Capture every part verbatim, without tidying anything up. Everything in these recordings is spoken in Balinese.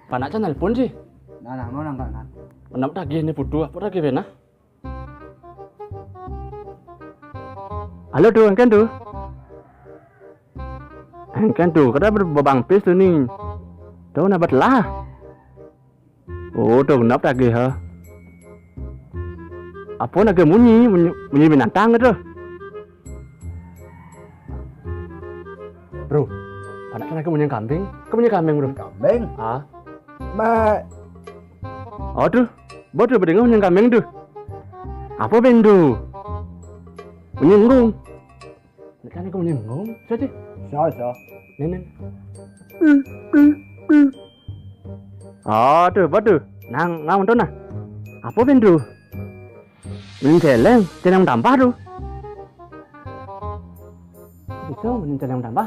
Panak cang nelpon sih. Nah, nah, mau nang panak. Panak tagih ni butuh, apa tagih panak? Halo, Du, engken, Du. Engken, Du, kada ber-, bebang pis tu ni. Tu na betelah. Oh, tu kenapa tagih, ha? Apa nak munyi, munyi, munyi binatang tu? Bro, panak kan aku munyi kambing. Kau munyi kambing, Bro? Kambing? Ah. Mak. Oh, tu. Bro, tu berdengar munyi kambing tu. Apa beng tu? Munyi enggung. Nak kan aku munyi enggung. Siapa tu? Siapa, siapa? Nen, nen. Oh, tu, apa tu? Nang, nang tu nah. Apa beng tu? Munyi celeng, celeng tambah tu. Bisa munyi celeng tambah?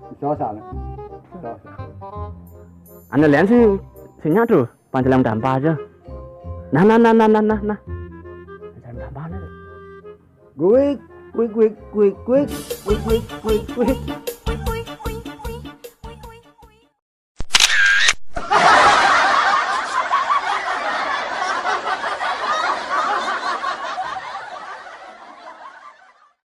Bisa, sana. Bisa, bisa. Anu lain sih, sinyak tu, pan celeng tambah aja. Nah, nah, nah, nah, nah, nah, nah. Celeng tambah nah. Guik, guik, guik, guik, guik, guik, guik, guik, guik.